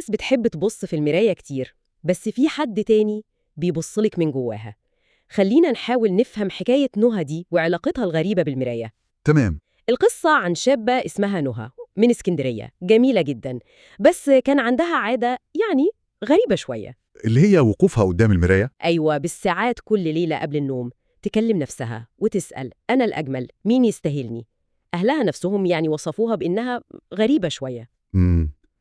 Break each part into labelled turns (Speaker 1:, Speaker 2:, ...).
Speaker 1: ناس بتحب تبص في المراية كتير، بس في حد تاني بيبصلك من جواها. خلينا نحاول نفهم حكاية نهى دي وعلاقتها الغريبة بالمراية.
Speaker 2: تمام.
Speaker 1: القصة عن شابة اسمها نهى من اسكندرية، جميلة جدا، بس كان عندها عادة يعني غريبة شوية.
Speaker 2: اللي هي وقوفها قدام المراية؟
Speaker 1: أيوة، بالساعات كل ليلة قبل النوم تكلم نفسها وتسأل أنا الأجمل، مين يستاهلني؟ أهلها نفسهم يعني وصفوها بإنها غريبة شوية.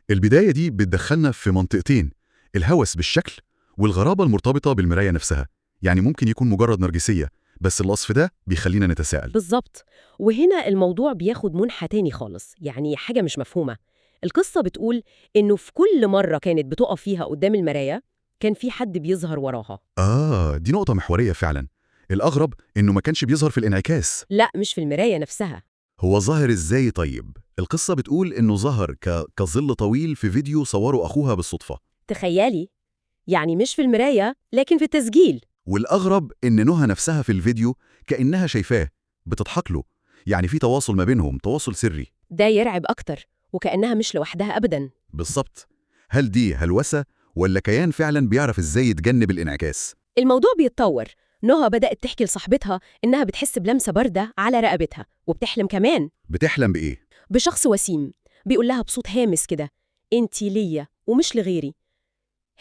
Speaker 2: البداية دي بتدخلنا في منطقتين، الهوس بالشكل والغرابة المرتبطة بالمراية نفسها. يعني ممكن يكون مجرد نرجسية، بس الوصف ده بيخلينا نتساءل.
Speaker 1: بالظبط، وهنا الموضوع بياخد منحى تاني خالص، يعني حاجة مش مفهومة. القصة بتقول إنه في كل مرة كانت بتقف فيها قدام المراية كان في حد بيظهر وراها.
Speaker 2: آه، دي نقطة محورية فعلا. الأغرب إنه ما كانش بيظهر في الانعكاس.
Speaker 1: لا، مش في المراية نفسها.
Speaker 2: هو ظاهر إزاي طيب؟ القصة بتقول إنه ظهر كظل طويل في فيديو صوره أخوها بالصدفة.
Speaker 1: تخيلي، يعني مش في المراية لكن في التسجيل.
Speaker 2: والأغرب إن نهى نفسها في الفيديو كأنها شايفاه، بتضحك له. يعني في تواصل ما بينهم، تواصل سري.
Speaker 1: ده يرعب أكتر، وكأنها مش لوحدها أبداً.
Speaker 2: بالظبط. هل دي هلوسة ولا كيان فعلا بيعرف إزاي يتجنب الانعكاس؟
Speaker 1: الموضوع بيتطور. نهى بدأت تحكي لصاحبتها إنها بتحس بلمسة باردة على رقبتها، وبتحلم كمان.
Speaker 2: بتحلم بإيه؟
Speaker 1: بشخص وسيم بيقول لها بصوت هامس كده، انتي ليا ومش لغيري.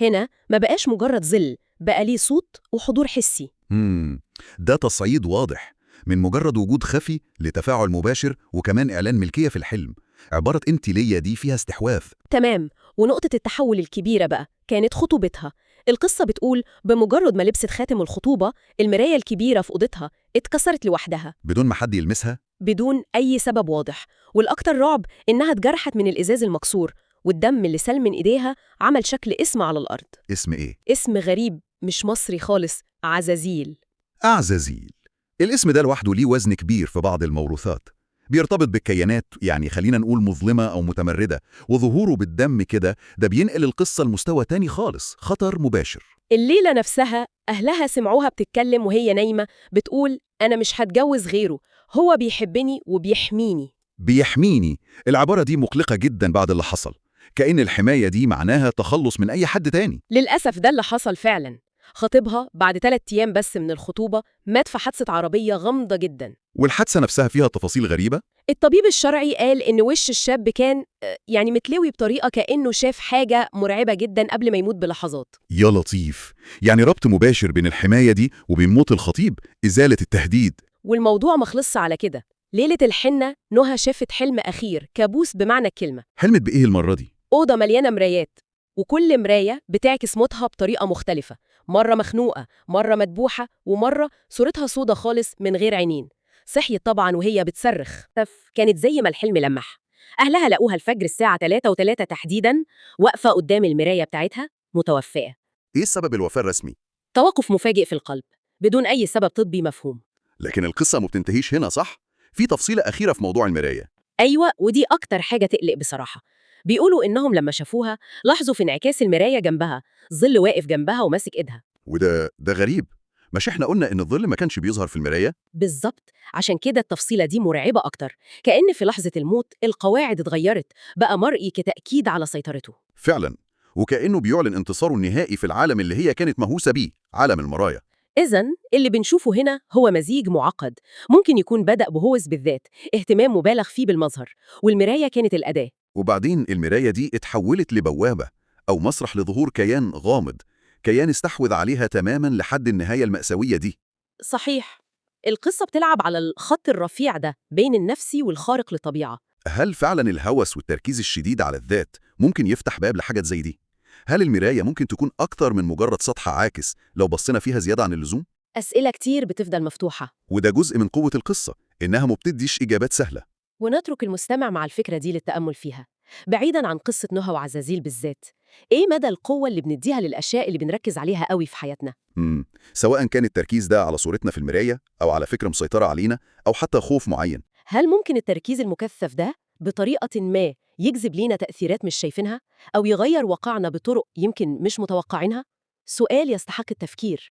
Speaker 1: هنا ما بقاش مجرد ظل، بقى ليه صوت وحضور حسي.
Speaker 2: ده تصعيد واضح، من مجرد وجود خفي لتفاعل مباشر وكمان إعلان ملكية في الحلم. عبارة انت ليا دي فيها استحواذ.
Speaker 1: تمام. ونقطة التحول الكبيرة بقى كانت خطوبتها. القصة بتقول بمجرد ما لبست خاتم الخطوبة، المراية الكبيرة في أوضتها اتكسرت لوحدها.
Speaker 2: بدون ما حد يلمسها؟
Speaker 1: بدون أي سبب واضح. والأكثر رعب إنها اتجرحت من الإزاز المكسور، والدم اللي سال من إيديها عمل شكل اسم على الأرض.
Speaker 2: اسم إيه؟
Speaker 1: اسم غريب مش مصري خالص، عزازيل.
Speaker 2: أعزازيل. الاسم ده لوحده ليه وزن كبير في بعض الموروثات. بيرتبط بالكيانات، يعني خلينا نقول مظلمة أو متمردة، وظهوره بالدم كده ده بينقل القصة لمستوى تاني خالص، خطر مباشر.
Speaker 1: الليلة نفسها أهلها سمعوها بتتكلم وهي نايمة، بتقول أنا مش هتجوز غيره، هو بيحبني وبيحميني.
Speaker 2: بيحميني، العبارة دي مقلقة جدا بعد اللي حصل، كأن الحماية دي معناها تخلص من أي حد تاني.
Speaker 1: للأسف ده اللي حصل فعلا. خطيبها بعد 3 أيام بس من الخطوبة مات في حادثة عربية غامضة جدا.
Speaker 2: والحادثة نفسها فيها تفاصيل غريبة؟
Speaker 1: الطبيب الشرعي قال إن وش الشاب كان يعني متلوي بطريقة كأنه شاف حاجة مرعبة جدا قبل ما يموت بلحظات.
Speaker 2: يا لطيف، يعني ربط مباشر بين الحماية دي وبين موت الخطيب، إزالة التهديد.
Speaker 1: والموضوع ما خلصش على كده. ليلة الحنة نهى شافت حلم أخير، كابوس بمعنى الكلمة.
Speaker 2: حلمت بإيه المرة دي؟
Speaker 1: أوضة مليانة مرايات، وكل مراية بتعكس موتها بطريقة مختلفة، مرة مخنوقة، مرة مدبوحة، ومرة صورتها سودة خالص من غير عينين. صحيت طبعا وهي بتصرخ. كانت زي ما الحلم لمح. أهلها لقوها الفجر الساعة 3:03 تحديدا، واقفة قدام المراية بتاعتها متوفية.
Speaker 2: إيه سبب الوفاة الرسمي؟
Speaker 1: توقف مفاجئ في القلب بدون أي سبب طبي مفهوم.
Speaker 2: لكن القصة ما بتنتهيش هنا، صح؟ في تفصيلة أخيرة في موضوع المراية.
Speaker 1: أيوة، ودي أكتر حاجة تقلق بصراحة. بيقولوا إنهم لما شافوها لاحظوا في انعكاس المراية جنبها ظل واقف جنبها وماسك إيدها.
Speaker 2: وده غريب، مش إحنا قلنا إن الظل ما كانش بيظهر في المراية؟
Speaker 1: بالظبط، عشان كده التفصيلة دي مرعبة أكتر. كأن في لحظة الموت القواعد اتغيرت، بقى مرئي كتأكيد على سيطرته.
Speaker 2: فعلا، وكأنه بيعلن انتصاره النهائي في العالم اللي هي كانت مهووسة بيه، عالم المرايا.
Speaker 1: إذن اللي بنشوفه هنا هو مزيج معقد، ممكن يكون بدأ بهوس بالذات، اهتمام مبالغ فيه بالمظهر، والمراية كانت الأداة.
Speaker 2: وبعدين المراية دي اتحولت لبوابة أو مسرح لظهور كيان غامض، كيان استحوذ عليها تماما لحد النهاية المأساوية دي.
Speaker 1: صحيح، القصة بتلعب على الخط الرفيع ده بين النفسي والخارق للطبيعة.
Speaker 2: هل فعلا الهوس والتركيز الشديد على الذات ممكن يفتح باب لحاجة زي دي؟ هل المراية ممكن تكون أكتر من مجرد سطح عاكس لو بصينا فيها زيادة عن اللزوم؟
Speaker 1: أسئلة كتير بتفضل مفتوحة.
Speaker 2: وده جزء من قوة القصة، إنها ما بتديش إجابات سهلة.
Speaker 1: ونترك المستمع مع الفكرة دي للتأمل فيها، بعيداً عن قصة نهى وعزازيل بالذات. إيه مدى القوة اللي بنديها للأشياء اللي بنركز عليها قوي في حياتنا؟
Speaker 2: سواء كان التركيز ده على صورتنا في المراية أو على فكرة مسيطرة علينا أو حتى خوف معين.
Speaker 1: هل ممكن التركيز المكثف ده بطريقة ما يجذب لينا تأثيرات مش شايفينها؟ أو يغير واقعنا بطرق يمكن مش متوقعينها؟ سؤال يستحق التفكير.